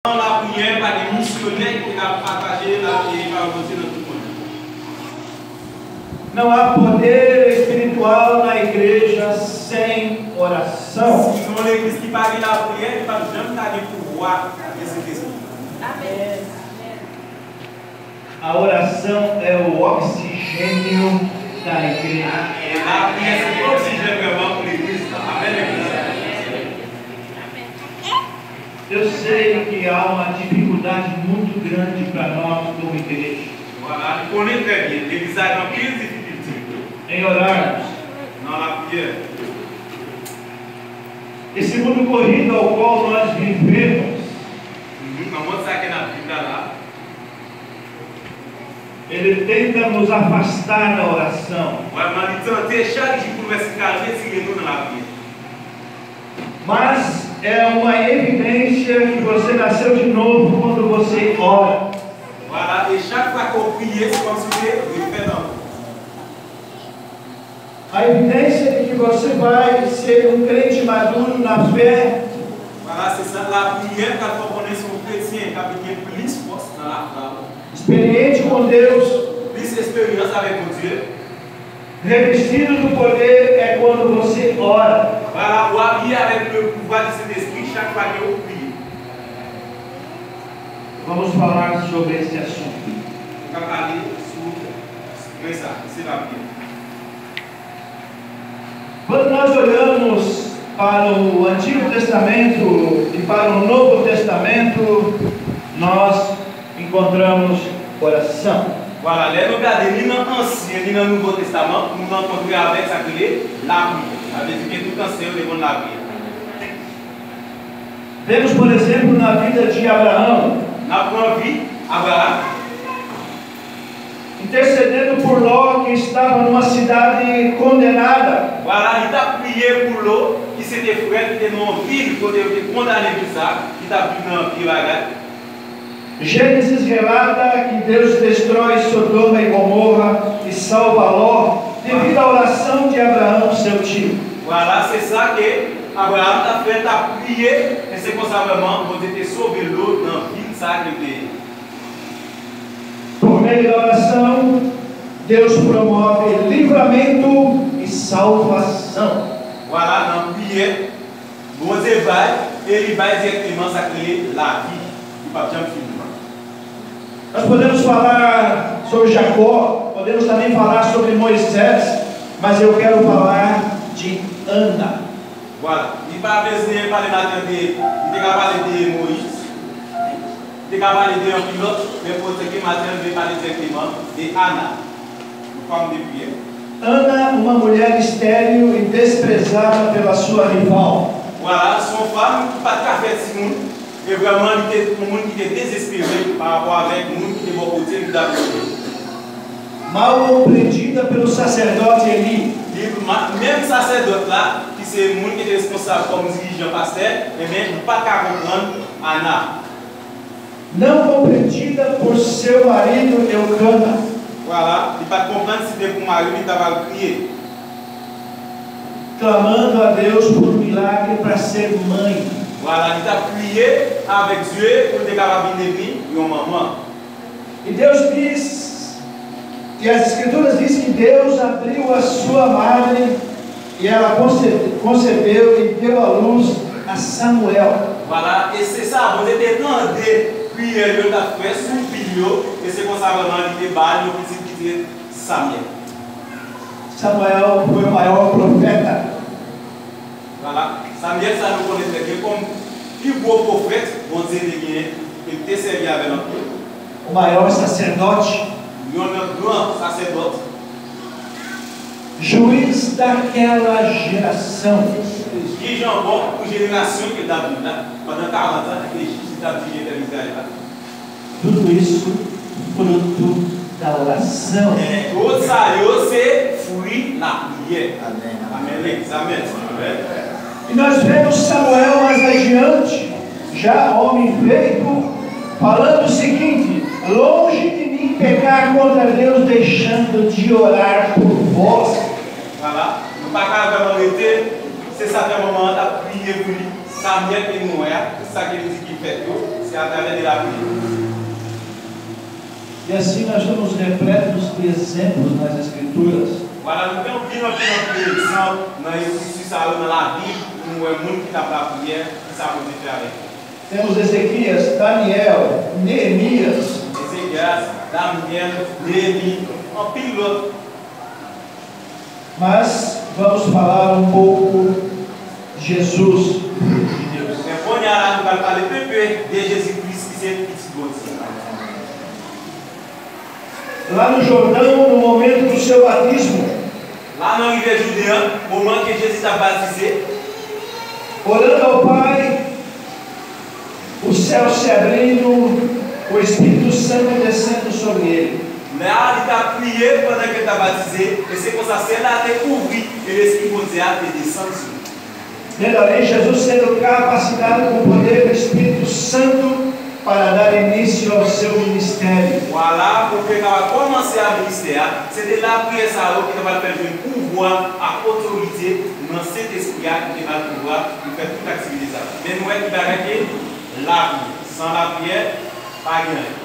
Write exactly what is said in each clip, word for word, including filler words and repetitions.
Nan lapriyè, pa gen misyonè ki te ka pataje la, e, pawòl Bondye nan tout mond. Não há poder espiritual na igreja sem oração. Si se yon legliz ki pa gen lapriyè, li p ap janm ka gen pouvwa de Sentespri. Amèn. A oração é o oxigênio da igreja. E lapriyè se oksijèn vrèman pou legliz la. Amèn, legliz. Eu sei que há uma dificuldade muito grande para nós como igreja. Vwala, li konnen trè byen, legliz la gen anpil difikilte. Em orarmos. Nan lapriyè. Esse mundo corrido ao qual nós vivemos, mhm, nan mond sa ke n ap viv la la, ele tenta nos afastar da oração. Vrèman, li tante chak jou pou l wè si l ka retire nou nan lapriyè. Mas é uma evidência que você nasceu de novo quando você ora. Vwala, e chak fwa ke w priye, se kòmsi w te refèt ankò. A evidência de que você vai ser um crente maduro na fé. Vwala, se sa lapriyè k ap fè w konnen se yon kretyen k ap vin gen plis fòs nan lafwa w. Experiente com Deus. Plis esperyans avèk Bondye. Revestido do poder é quando você ora. Vwala, ou abiye avèk le pouvwa di Sentespri chak fwa ke ou priye. Vamos falar sobre esse assunto. Nou ka pale sou pwen sa, se lapriyè. Quando nós olhamos para o Antigo Testamento e para o Novo Testamento, nós encontramos oração. Vwala, lè nou gade ni nan Ansyen, ni nan Nouvo Testaman, nou rankontre avèk sa k rele lapriyè. Sa vle di ke tout ansyen yo te konn lapriyè. Vemos, por exemplo, na vida de Abraão. N ap pran vi Abraram. Intercedendo por Ló, que estava numa cidade condenada. Vwala, li t ap priye pou Lò, ki se te frè l ki te nan yon vil kote yo te kondane vil sa, ki t ap viv nan pye bagay. Gênesis relata que Deus destrói Sodoma e Gomorra e salva Ló, devido à oração de Abraão, seu tio. Vwala, se sa ke Abraram t ap fè, l t ap priye, e se konsa vrèman Bondye te sove Lò nan vil sa ke l te ye. Por meio da oração, Deus promove livramento e salvação. Vwala, nan priyè, Bondye bay, e li bay dirèkteman sa k rele lavi. Li p ap janm fini. Nós podemos falar sobre Jacó, podemos também falar sobre Moisés, mas eu quero falar de Ana. Vwala. Li pa bezwen pale maten de, li te ka pale de Moyiz, li te ka pale de anpil lòt, men poze ke maten li vle pale dirèkteman de Ana, yon fanm de priyè. Ana, uma mulher estéril e desprezada pela sua rival. Vwala, se yon fanm ki pa t ka fè timoun, e vrèman li te yon moun ki te dezespere pa rapò avèk moun ki te bò kote l ki t ap viv. Mal compreendida pelo sacerdote Eli. Li, ma-, menm sasèdòt la, ki se moun ki te responsab kòm dirijan, pastè, ebyen, li pa t ka konprann Ana. Não compreendida por seu marido Eucana. Vwala, li pa t konprann si te pou mari li ta pral kriye. Clamando a Deus por um milagre para ser mãe. Vwala, li t ap kriye avèk Dye pou l te kapab vin devni yon manman. E Deus diz, e as Escrituras diz que Deus abriu a sua madre e ela conce-, concebeu e deu à luz a Samuel. Vwala, e se sa, Bondye te tande priyè yo t ap fè sou fi l yo, e se konsa vrèman li te ba l yon pitit ki te Samyèl. Samuel foi o maior profeta. Vwala. Samyèl sa nou konnen trè byen kòm pi gwo pwofèt Bondye te genyen, e li te sèvi avè l anpil. O maior sacerdote. Youn nan gran sasèdòt. Juiz daquela geração. Jij ankò pou jenerasyon ke l t ap viv la, pandan karant an, li te jij, li t ap dirije pèp Izrayèl la. Tudo isso fruto da oração. Tout sa yo se fwi lapriyè. Amèn. Amèn. Amèn. Amèn. E nós vemos Samuel mais adiante, já homem feito, falando o seguinte: longe de mim pecar contra Deus, deixando de orar por vós. Vwala. Nou pa ka vrèman rete, se sa fè manman an t ap priye pou li. Sa myèl ke nou wè a, tout sa ke nou di ki fèt yo, se atravè de lapriyè. E assim nós somos repletos de exemplos nas Escrituras. Vwala, nou gen anpil, anpil, anpil egzanp nan ekriti sa yo, nan Labib, pou nou wè moun ki t ap lapriyè, ki sa Bondye fè avèk yo. Temos Ezequias, Daniel, Neemias. Ezequias, Daniel, Neemi, anpil lòt. Mas vamos falar um pouco de Jesus. Men kounye a la, nou pral pale enpe de Jezi Kris ki se Pitit Bondye. Lá no Jordão, no momento do seu batismo. La nan rivyè Jouden an, moman ke Jezi t ap batize. Orando ao Pai, o céu se abrindo, o Espírito Santo descendo sobre ele. Lè a li t ap priye pandan ke l t ap batize, e se konsa syèl la te ouvri e Lespri Bondye a te desann sou li. Vendo ali Jesus sendo capacitado com o poder do Espírito Santo para dar início ao seu ministério. Vwala, pou ke l kapab kòmanse a ministè a, se te lapriyè sa yo ki t ap al fè l jwenn pouvwa ak otorite nan Sentespri a ki te ba l pouvwa pou fè tout aktivite sa yo. Men nou wè ki bagay ke lapriyè. San lapriyè, pa gen anyen.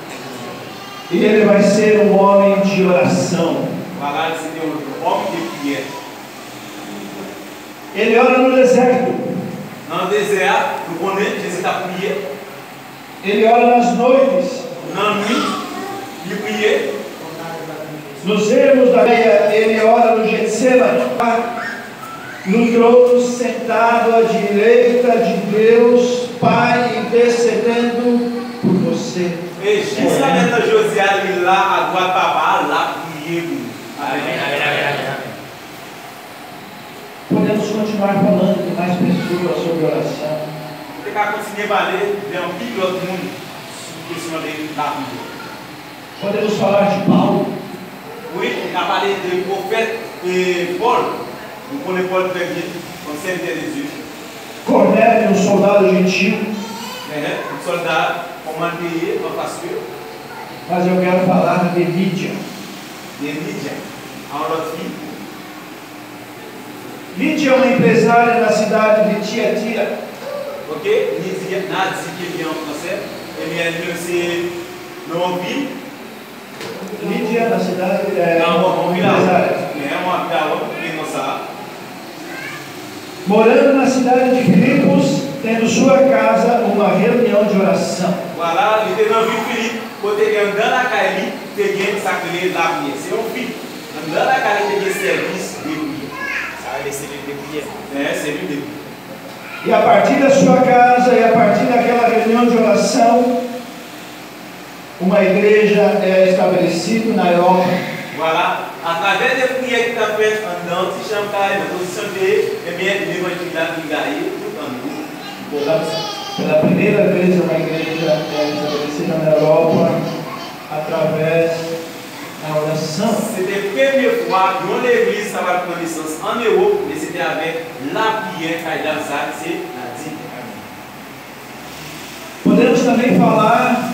E ele vai ser um homem de oração. Vwala, li se te yon òm de priyè. Ele ora no deserto. Nan dezè a, nou konnen Jezi t ap priye. Ele ora nas noites. Nan nwit, li priye. Nos ermos da Galileia, ele ora no Getsemane. No trono, sentado à direita de Deus Pai, intercedendo por você. E jis la menm nan jodi a, li la adwat Papa a, l ap priye pou nou. Amèn. Amèn, amèn, amèn, amèn. Podemos continuar falando com mais pessoas sobre oração. Nou te ka kontinye pale de anpil lòt moun sou kesyon de lapriyè. Podemos falar de Paulo. Wi, nou ka pale de pwofèt e Pòl. Nou konnen Pòl trè byen, yon sèvitè de Dye. Cornélio, um soldado gentio. Yon sòlda, kòman l te ye, anfas ke. Mas eu quero falar de Lídia. De Lídia, a yon lòt fi. Lídia é uma empresária na cidade de Tiatira. Ok, Lídia, Nadia, ki byen an fransè. Ebyen, li se nan yon vil. Lídia, na cidade, é uma empresária. Morando na cidade de Filipos, tendo sua casa uma reunião de oração. Vwala, li te nan vil Filip, kote ke anndan lakay li te gen sa k rele lapriyè. Se yon vil. Anndan lakay li te gen sèvis de priyè. Sa rele selil de priyè. Ehe, selil de priyè. E a partir da sua casa, e a partir daquela reunião de oração, uma igreja é estabelecida na Europa. Vwala, atravè de priyè ki t ap fèt anndan ti chanm kay, nan pozisyon l te ye, ebyen, levanjil la vin gaye tout an nou. Pela, pela primeira vez, uma igreja é estabelecida na Europa através da oração. Se te premye fwa yon legliz ta pral pran nesans ann Ewòp, e se te avèk lapriyè kay dam sa a ki se Nadi. Podemos também falar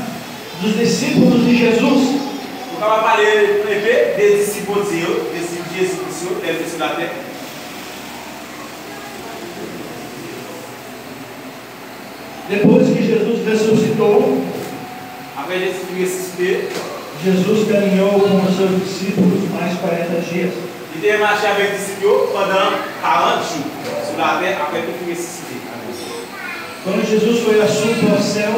dos discípulos de Jesus. Nou kapab pale enpe de disip Bondye yo, disip Jezi Kris yo, lè l te sou latè. Depois que Jesus ressuscitou, Apre Jezi fin resisite, Jesus caminhou com os seus discípulos mais quarenta dias. Li te mache avèk disip yo pandan karant jou sou latè apre ke l fin resisite. Quando Jesus foi assunto ao céu,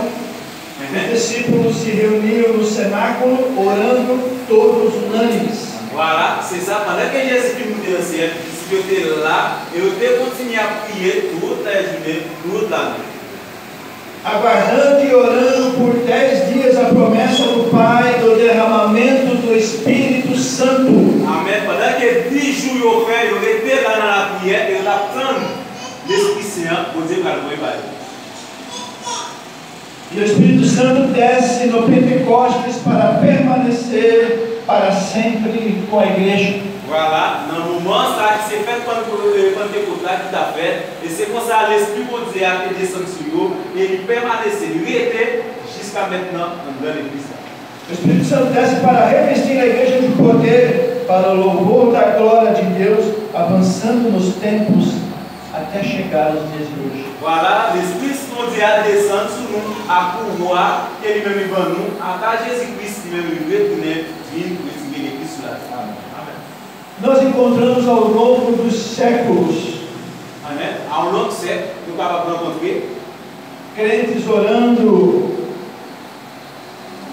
os discípulos se reuniam no cenáculo, orando, todos unânimes. Vwala, se sa, pandan ke Jezi fin moute nan syèl, disip yo te la e yo te kontinye ap priye tout lajounen, tout lane. Aguardando e orando por dez dias a promessa do Pai do derramamento do Espírito Santo. Amèn. Pandan ke dis jou yo fè, yo rete la nan lapriyè e yo t ap tann Lespri Sen an Bondye pral voye ba yo. E o Espírito Santo desce no Pentecostes para permanecer para sempre com a igreja. Vwala, nan moman sa a ki se fèt Pantekot la ki t ap fèt, e se konsa Lespri Bondye a te desann sou yo, e li pèmanese, li rete jiska mentnan anndan legliz la. O Espírito Santo desce para revestir a igreja de poder, para o louvor da glória de Deus, avançando nos tempos até chegar os dias de hoje. Vwala, Lespri Bondye a desann sou nou ak pouvwa ke li menm li ban nou ata Jezi Kris li menm li retounen vin retire legliz sou latè. Amen. Nós encontramos ao longo dos séculos. Amen. A yon long sèk, nou kapab rankontre crentes orando.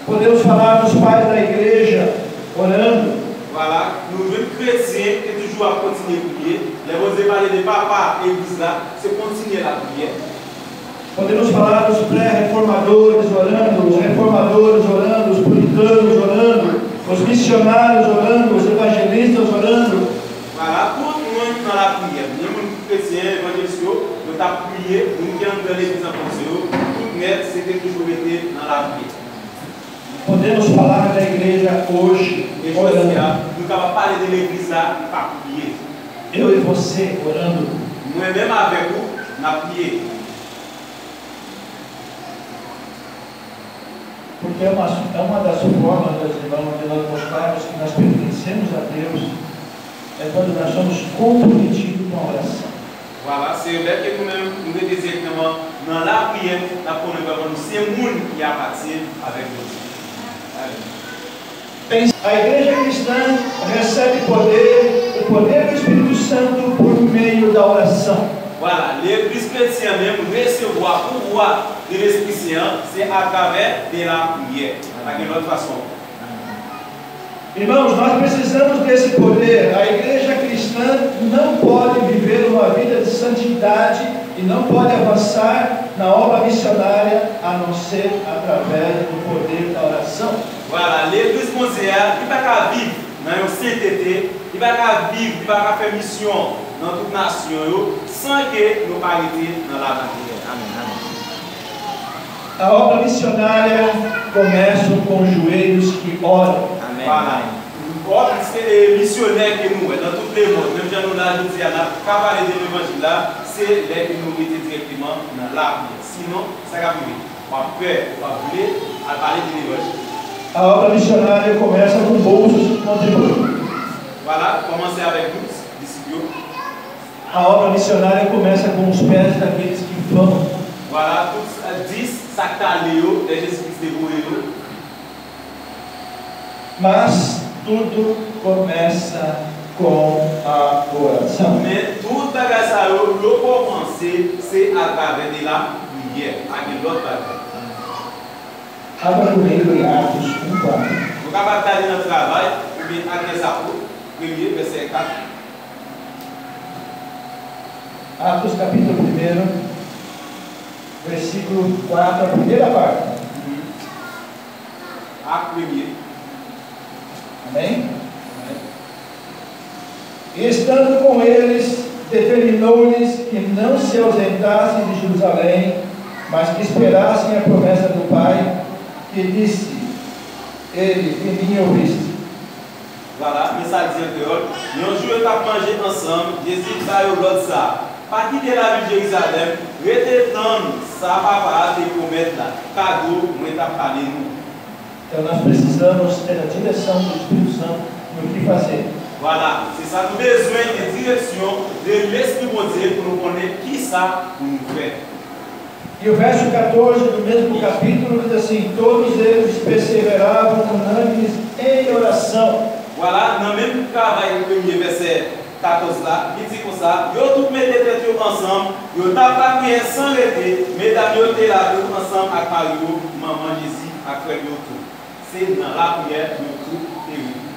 Podemos falar dos pais da igreja orando. Vwala, nou jwenn kretyen ki toujou ap kontinye priye. Lè Bondye pale de papa legliz la, se kontinye lapriyè. Podemos falar dos pré-reformadores orando, os reformadores orando, os puritanos orando, os missionários orando, os evangelistas orando. Vwala, tout moun nan lapriyè. Menm moun ki kretyen, evanjelis yo, yo t ap priye, moun ki anndan legliz an konsèy yo, tout nèt, se te toujou rete nan lapriyè. Podemos falar da igreja hoje, E jodi a, nou kapab pale de legliz la, pa priye. Eu e você orando. Mwen menm avèk ou, n ap priye. Porque é uma, é uma das formas, meus irmãos, de nós mostrarmos que nós pertencemos a Deus, é quando nós somos comprometidos com a oração. Vwala, se lè ke nou menm, nou rete direkteman nan lapriyè, n ap konnen vrèman nou se moun ki apatyen avèk Bondye. Amen. A igreja cristã recebe poder, o poder do Espírito Santo por meio da oração. Vwala, legliz kretyen an menm resevwa pouvwa de Lespri Sen an, se atravè de lapriyè. Pa gen lòt fason. Irmãos, nós precisamos desse poder. A igreja cristã não pode viver uma vida de santidade e não pode avançar na obra missionária a não ser através do poder da oração. Vwala, legliz Bondye a, li pa ka viv nan yon sentete, li pa ka viv, li pa ka fè misyon nan tout nasyon yo, san ke nou pa rete nan lapriyè. Amen, amen. A obra missionária começa com joelhos que oram. Amen. Vwala. Òb, se, e, misyonè ke nou wè nan tout lemonn, menm jan nou la jodi a, n ap ka pale de levanjil la, se lè ke nou rete direkteman nan lapriyè. Sinon, sa k ap rive? W ap pè, w ap vle al pale de levanjil. A obra missionária começa com bolsos que contribuem. Vwala, kòmanse avèk nou, disip yo. A obra missionária começa com os pés daqueles que vão. Vwala, tout, e, dis sa k t ale yo, lè Jezi Kris te voye yo. Mas tudo começa com a oração. Men tout bagay sa yo, yo kòmanse se atravè de lapriyè. Pa gen lòt bagay. Abra comigo em Atos um quatro. Nou kapab gade nan Travay oubyen Ak dèzapot, premye, vèsè kat. Atos capítulo primeiro, versículo quatro, a primeira parte. Ak premye. Amém? E estando com eles, determinou-lhes que não se ausentassem de Jerusalém, mas que esperassem a promessa do Pai, que disse ele: Veni e ouviste. Vwala, men sa l di an kreyòl. Yon jou yo t ap manje ansanm, Jezi ba yo lòd sa a: Pa kite lavil Jerizalèm, rete tann sa Papa a te pwomèt la, kado mwen t ap pale nou. Então, nós precisamos ter a direção do Espírito Santo no que fazer. Vwala, se sa nou bezwen, gen direksyon de Lespri Bondye pou nou konnen kisa pou nou fè. E o verso catorze do mesmo capítulo diz assim: Todos eles perseveravam unânimes em oração. Vwala, nan menm Travay premye vèsè katòz la, li di konsa: Yo tout mete tèt yo ansanm, yo t ap lapriyè san rete, medam yo te la tou ansanm ak mari yo, manman Jezi ak frè yo tou. Se nan lapriyè yo tout te rete.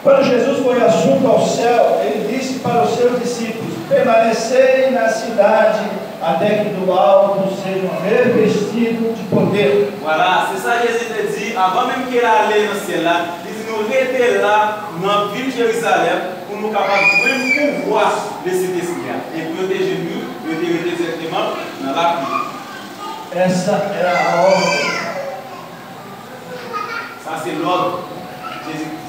Quando Jesus foi assunto ao céu, ele disse para os seus discípulos: Permanecei na cidade até que do alto sejam revestidos de poder. Vwala, se sa Jezi te di, avan menm ke l ale nan syèl la, li di nou rete la nan vil Jerizalèm pou nou kapab jwenn pouvwa Lesentespri a. E pou yo te jwenn li, yo te rete sèteman nan lapriyè. Essa era a ordem. Sa se lòd Jezi Kris.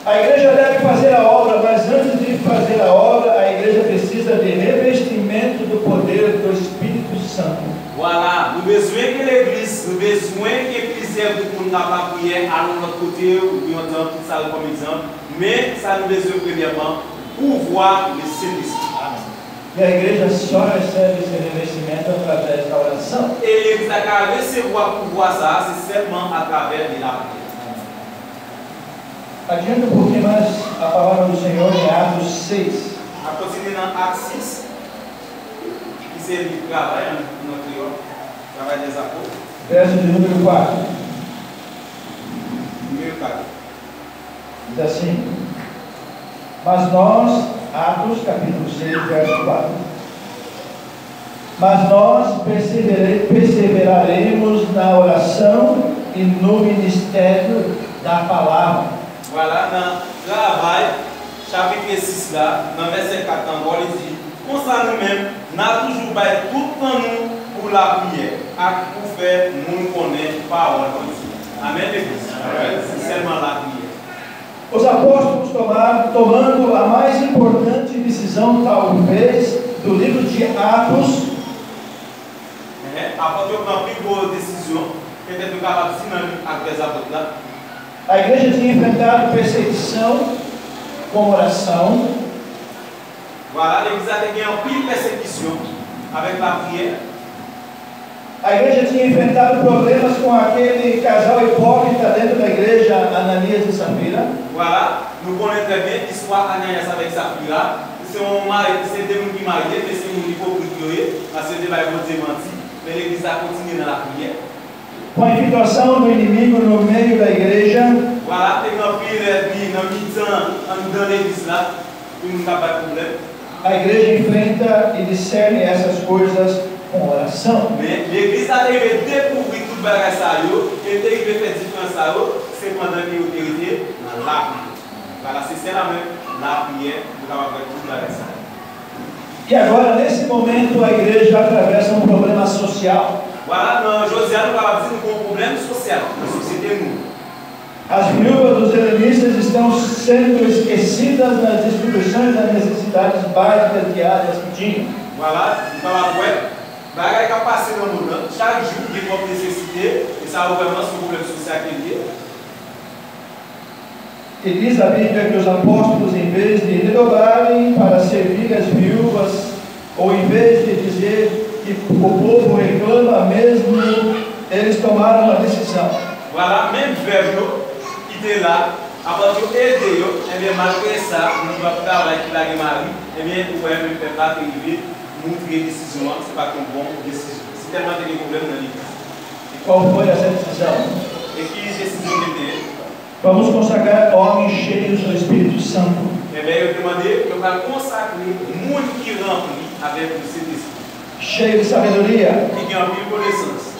A igreja deve fazer a obra, mas antes de fazer a obra, a igreja precisa de revestimento do poder do Espírito Santo. Vwala, nou bezwen ke legliz, nou bezwen ke plizyè gwoup moun k ap lapriyè, al yon lòt kote, ou pran tan, tout sa yo kòm egzanp. Men, sa nou bezwen premyèman, pouvwa Lesentespri. E a igreja só recebe esse revestimento através da oração. E legliz la ka resevwa pouvwa sa a, se sèlman atravè de lapriyè. Adianta um pouquinho mais, a palavra do Senhor em Atos seis. A kontinye nan Ak sis, ki se liv Travay an, an kreyòl, Travay dè Apot. Verso de número quatro. Nimewo kat. Diz assim: Mas nós, Atos capítulo seis, verso quatro. Mas nós persevere- perseveraremos na oração e no ministério da palavra. Vwala, nan Travay, chapit sis la, nan vèsè kat la ankò, li di, Konsa nou menm, n a toujou bay tout tan nou pou lapriyè ak pou fè moun konnen pawòl Bondye. Amèn, legliz? Amèn. Se sèlman lapriyè. Os apóstolos tomaram, tomando a mais importante decisão, talvez, do livro de Atos. Apot yo pran pi gwo desizyon, petèt nou kapab di nan liv Ak dè Apot la. A igreja tinha enfrentado perseguição com oração. Vwala, legliz la te gen anpil pèsekisyon avèk lapriyè. A igreja tinha enfrentado problemas com aquele casal hipócrita dentro da igreja, Ananias e Safira. Vwala, nou konnen trè byen istwa Ananyas avèk Safira. Se yon mari, se de moun ki marye, men se moun ipokrit yo ye, paske yo te bay Bondye manti. Men legliz la kontinye nan lapriyè. Com a infiltração do inimigo no meio da igreja. Vwala, te gen anpil ènmi nan mitan, anndan legliz la, pou moun k ap bay pwoblèm. A igreja enfrenta e discerne essas coisas com oração. Men, legliz la te rive dekouvri tout bagay sa yo, e te rive fè diferans sa yo, se pandan ke yo te rete nan lapriyè. Vwala, se sèlman lapriyè pou kapab fè tout bagay sa yo. E agora, nesse momento, a igreja atravessa um problema social. Vwala, nan jodi a, nou kapab di nou gen yon pwoblèm sosyal nan sosyete nou. As viúvas dos helenistas estão sendo esquecidas nas distribuições das necessidades básicas diárias que tinham. Vwala, nou kapab wè bagay k ap pase nan mond lan. Chak jou, gen pwòp nesesite, e sa yo vrèman se yon pwoblèm sosyal ke l ye. E diz a Bíblia que os apóstolos, em vez de redobrarem para servir as viúvas, ou em vez de dizer que o povo reclama mesmo, eles tomaram uma decisão. Vwala, menm vèv yo ki te la, avan yo ede yo, ebyen, malgre sa, moun k ap travay ki pa gen mari, ebyen, ou wè, menm pèp la te rive montre desizyon an, se pa t yon bon desizyon. Se tèlman te gen pwoblèm nan legliz. E qual foi essa decisão? E ki desizyon ki te ye? Vamos consagrar homens cheios do Espírito Santo. Ebyen, yo te mande, yo pral konsakre moun ki ranpli avèk Sentespri. Cheio de sabedoria. Ki gen anpil konesans.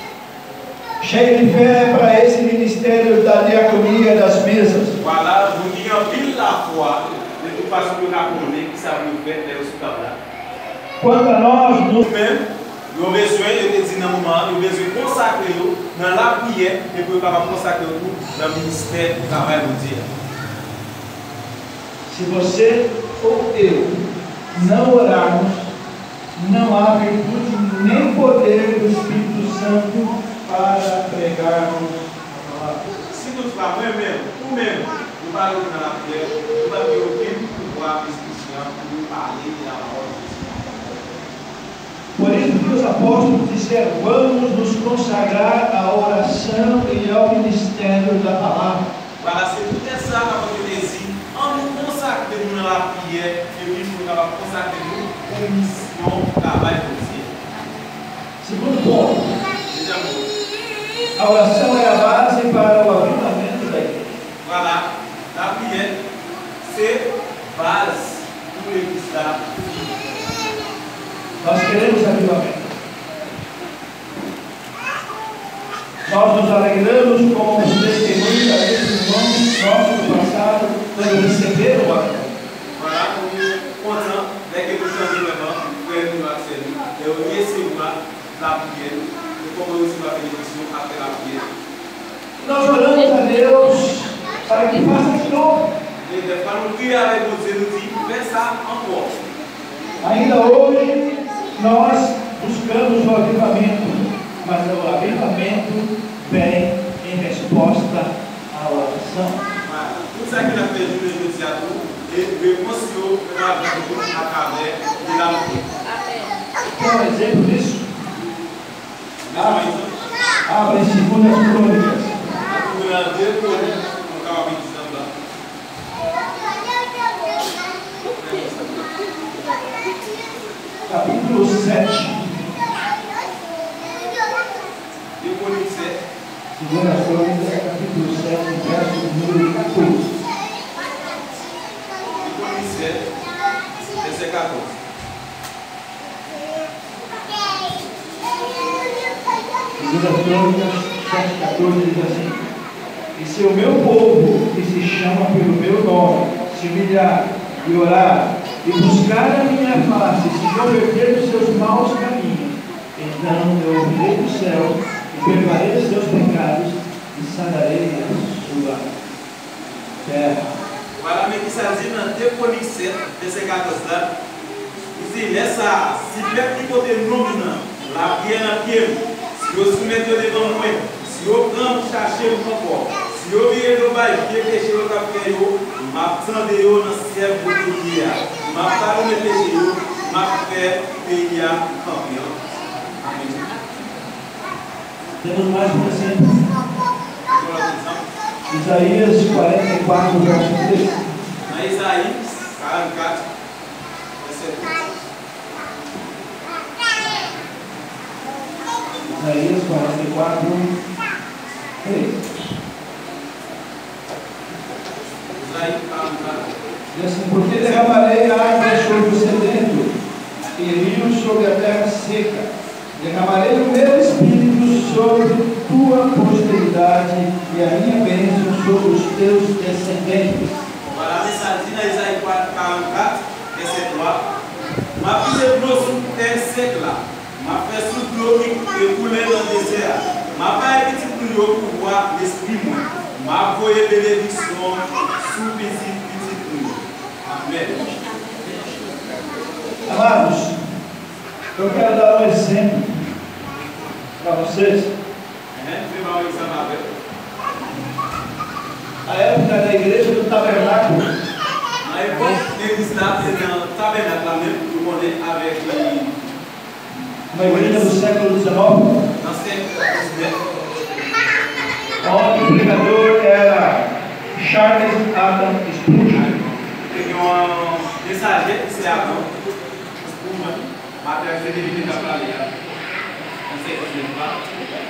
Cheio de fé para esse ministério da diaconia das mesas. Vwala, moun ki gen anpil lafwa, de tout fason pou yo ka konnen ki sa pou yo fè lè yo sou tab la. Quanto a nós, no Nou menm, yo bezwen, yo te di nan moman an, yo bezwen konsakre yo nan lapriyè, e pou yo kapab konsakre yo tou nan ministè travay Bondye a. Se você ou eu não orarmos, não há virtude nem poder do Espírito Santo para pregarmos a palavra. Si toutfwa mwen menm, ou menm, nou pa rete nan lapriyè, nou p ap gen okenn pouvwa Lespri Sen an pou nou pale de lapawòl Bondye a. Por isso que os apóstolos disseram: Vamos nos consagrar à oração e ao ministério da palavra. Vwala, se poutèt sa, apot yo te di, ann nou konsakre nou nan lapriyè, epi pou nou kapab konsakre nou pou misyon travay Bondye. Segundo ponto, Dezyèm pwen. A oração é a base para o avivamento da igreja. Vwala, lapriyè se baz pou legliz la. Nós queremos avivamento. Nós nos alegramos com os testemunhos daqueles irmãos nossos do passado, quando receberam o avivamento. Vwala, nou kontan lè ke nou tande vrèman frè nou yo ak sè nou, lè yo resevwa lapriyè nou, e kòman yo resevwa benediksyon apre lapriyè. Nós oramos a Deus para que faça de novo. E dèfwa nou priye avèk Bondye, nou di, fè sa ankò. Ainda hoje, nós buscamos o avivamento, mas o avivamento vem em resposta à oração. Tout sa ke n ap fè jounen jodi a tou, e repons yo kapab vin atravè de lapriyè. Quer um exemplo disso? Abre, abre em dois Crónicas. Capítulo sete. Segunda Crônicas, capítulo sete, verso número catorze. Segunda Crônicas sete catorze diz assim: E se o meu povo, que se chama pelo meu nome, se humilhar e orar, e buscar a minha face, se converter dos seus maus caminhos, então eu ouvirei do céu, e perdoarei os seus pecados, e sararei a sua terra. Vwala, men ki sa l di nan de Kwonik sèt, vèsè katòz la. Li di, lè sa a, si pèp ki pote non m nan lapriyè nan pye m, si yo soumèt yo devan mwen, si yo pran m chache m ankò, si yo vire do bay vye peche yo t ap fè yo, m ap tande yo nan syèl kote m ye a, m ap padone peche yo, m ap fè peyi a kanpe ankò. Amèn. Temos mais um exemplo. Isaías quarenta e quatro, verso três. Nan Ezayi karannkat, vèsè trèz. Isaías quarenta e quatro, três. Diz assim: Porque derramarei água sobre o sedento, e rios sobre a terra seca. Derramarei o meu espírito sobre tua posteridade e a minha bênção sobre os teus descendentes. Vwala, men sa l di nan Ezayi karannkat, vèsè twa. M ap kite dlo sou tè sèk la. M ap fè sous dlo ki koule nan dezè a. M ap bay pitit nou yo pouvwa Lespri mwen. M ap voye benediksyon sou pitit pitit nou yo. Amèn. Amados, eu quero dar um exemplo para vocês. Amèn. Mwen ba w egzanp avè w. A época da igreja do tabernáculo. Nan epòk legliz la, se nan tabènak la menm, nou konnen avèk Uma igreja do século dezenove. Nan syèk diznèf. Onde o pregador era Charles Haddon Spurgeon. Te gen yon mesaje ki se Haddon Spurgeon, maten se te li te ka pale a. Nan syèk diznèf la.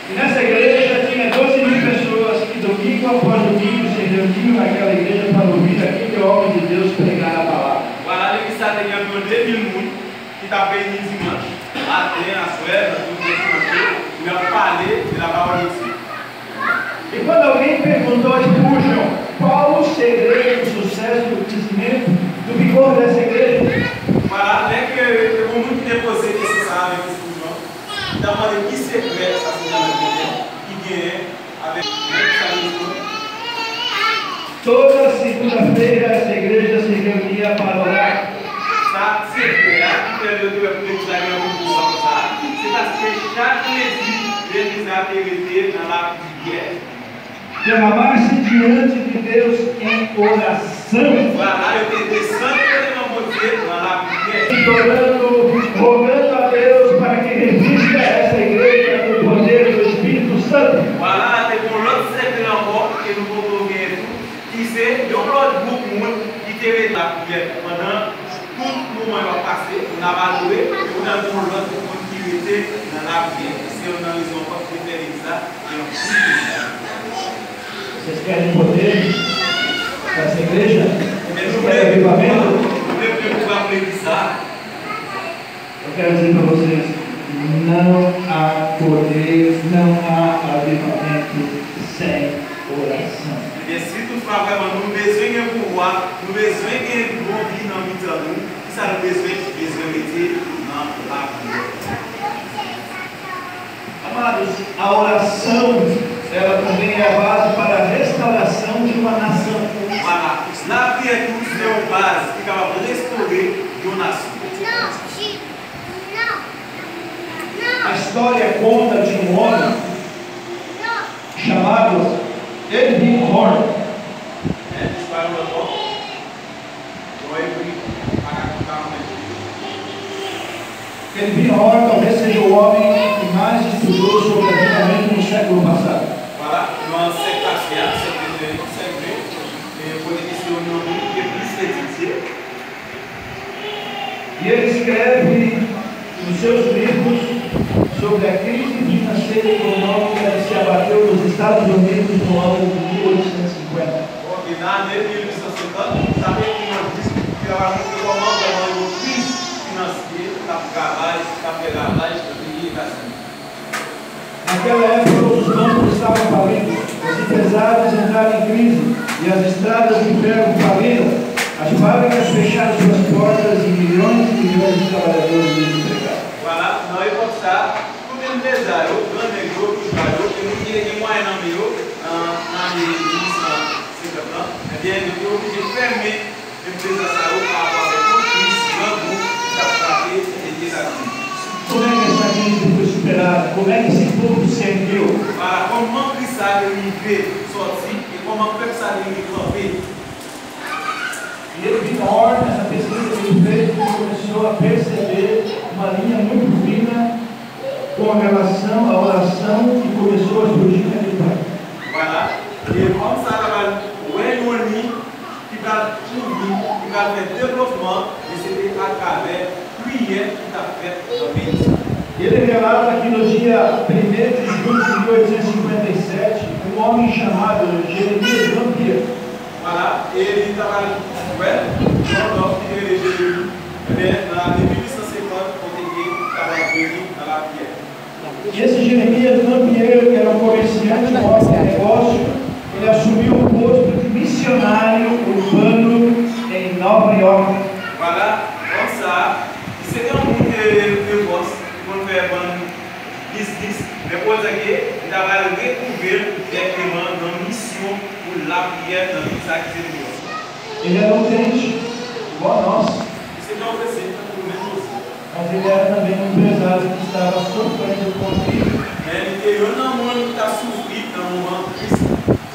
E nessa igreja tinha doze mil pessoas que domingo após domingo se reuniam naquela igreja para ouvir aquele homem de Deus pregar a palavra. Vwala, legliz sa te gen anviwon de mil moun ki t ap reyini dimanch maten, aswè, nan tout lè dimanch yo, pou y ap pale de la parole de Dieu. E quando alguém perguntou a Spurgeon qual o segredo do sucesso e do crescimento do vigor dessa igreja, Vwala, lè ke te gen yon moun ki te poze kesyon sa a avèk Spurgeon, li t ap mande ki sekrè sa se nan ki genyen avèk menm sa yo di. Toda segunda-feira essa igreja se reunia para orar. Sa sekrè a ki fè yo te wè pou legliz la gen yon gwo sa konsa, se paske chak lendi, legliz la te rete nan lapriyè. Derramar-se diante de Deus em oração. Vwala, yo te desann yo devan Bondye nan lapriyè. Orando, rogando a Deus para que revista essa igreja do poder do Espírito Santo. Vwala, te gen yon lòt sekrè ankò ke nou poko genyen tou, ki se yon lòt gwoup moun ki te rete lapriyè pandan tout moman yo ap pase, moun ap adore, epi kounye a gen yon lòt gwoup moun ki rete nan lapriyè. Se youn nan rezon ankò ki te fè legliz la gen yon plis de sa. Vocês querem poder dessa igreja? Vocês querem avivamento? Ou vle pou w ap legliz sa? Eu quero dizer para vocês, não há poder, não há avivamento sem oração. Ebyen, si toutfwa vrèman nou bezwen gen pouvwa, nou bezwen gen bon vi nan mitan nou, kisa nou bezwen? Bezwen rete nan lapriyè. Amados, a oração, ela também é a base para a restauração de uma nação. Vwala. Lapriyè tou, se yon baz ki kapab restore yon nasyon. A história conta de um homem chamado Elvin Horn. Yon istwa yon lòt òm. Yon Ebri, pa ka konn pa konn Ebri. Edwin Hort talvez seja o homem que mais estudou sobre avivamento no século passado. Voilà, nan sèk pase a, sèk de, sèk de, e, kote ke se yon moun ki te plis etidye. E ele escreve nos seus livros sobre a crise financeira e econômica que se abateu nos Estados Unidos no ano de mil oitocentos e cinquenta. Bon, e nan ane mil uit san senkant, sa te ekri yon liv ki ta pral montre kòman vrèman yon kriz finansye t ap ravaj, t ap fè ravaj nan peyi Etazini. Naquela época, os bancos estavam falidos, os empresários entraram em crise e as estradas de ferro faliram. As fábricas fecharam suas portas e milhões e milhões de trabalhadores desempregados. Voilà, nan epòk sa a, tout enpreza yo, gran nèg yo, boujwa yo, e moun ki te gen mwayen nan men yo, nan, nan ane mil uit san senkant lan, ebyen, yo te oblije fèmen enpreza sa yo pa rapò avèk yon kriz grangou ki t ap frape peyi Etazini. Como é que essa crise foi superada? Como é que esse povo se ergueu? Voilà, kòman kriz sa a te rive sòti e kòman pèp sa a te rive kanpe. E Edwin Hort, nessa pesquisa que ele fez, ele começou a perceber uma linha muito fina com relação à oração que começou a surgir naquele país. Voilà. E òm sa a ta pral wè yon liy ki pral ouvri, ki pral fè devlopman, e se te atravè priyè ki t ap fèt nan peyi sa. Ele relata que no dia primeiro de julho de mil oitocentos e cinquenta e sete, um homem chamado Jeremias Lampier. Voilà, e li ta pral wè yon nonm ki te rele Jeremi, ebyen, nan ane mil uit san senkant, kote ke li ta pral vini nan lapriyè. E esse Jeremias Lampier era um comerciante, um homem de negócio, ele assumiu o posto de missionário urbano em Nova York. Voilà, nonm sa a, li se te yon moun de, de bòs, ki konn fè bann biznis, men pou di ke li ta pral retwouve l dirèkteman nan misyon pou lapriyè nan vil sa ki se Nouyòk. Ele era um crente, igual nós. Li se te yon kretyen, tankou nou menm osi. Mas ele era também um empresário que estava sofrendo com a crise. Men li te youn nan moun ki t ap soufri nan moman kriz.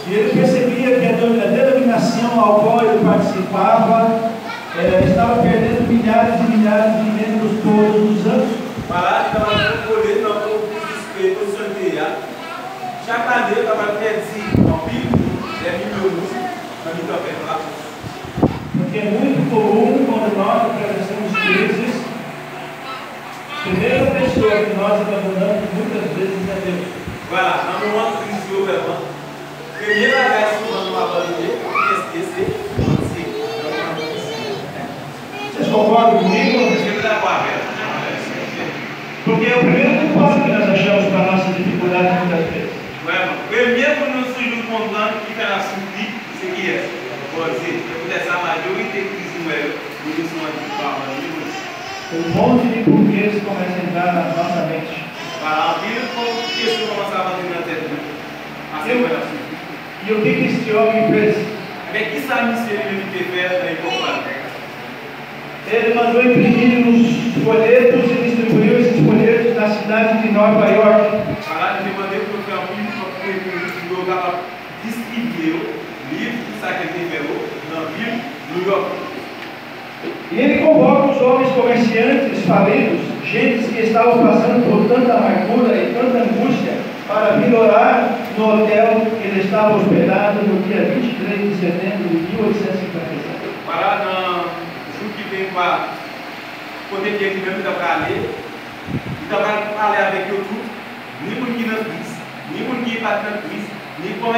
E ele percebia que a denominação ao qual ele participava, eh, estava perdendo milhares e milhares de membros todos os anos. Voilà, li ta pral kontwole nan pou, pou, pou pozisyon li te ye a. Chak ane, yo ta pral pèdi anpil moun, dè milyon moun, nan mitan pèp la. Porque é muito comum quando nós atravessamos crises, primeira pessoa que nós abandonamos muitas vezes é Deus. Voilà, nan moman kriz yo vrèman, premye bagay souvan nou abandone, kiyès ki ye? Se Bondye. Vocês concordam comigo? Èske nou dakò avè m? Porque é o primeiro culpado que nós achamos para nossas dificuldades muitas vezes. Vrèman, premye moun nou toujou konprann ki fè n ap soufri, se kiyès? Bondye. Se poutèt sa, majorite kriz nou wè yo, nou gen souvan di nou pa abandone Bondye. Um monte de porquês começa a entrar na nossa mente. Voilà, anpil kesyon kòmanse ap antre nan tèt nou. Paske nou wè n ap soufri. E o que que esse homem fez? Ebyen, kisa misye li menm li te fè nan epòk pa l? Ele mandou imprimir uns folhetos e distribuiu esses folhetos na cidade de Nova York. Voilà, li te mande pou yo fè anpil, pou yo enprime, pou yo kapab distribye yo, liv, tout sa ke l te fè yo, nan vil Nouyòk. E ele convoca os homens comerciantes falidos, gentes que estavam passando por tanta amargura e tanta angústia, para vir orar no hotel que ele estava hospedado no dia vinte e três de setembro de mil oitocentos e cinquenta e sete. Voilà, nan jou ki te pa, kote ke li menm li ta prale, li ta pral pale avèk yo tout, ni moun ki nan kriz, ni moun ki pa t nan kriz, ni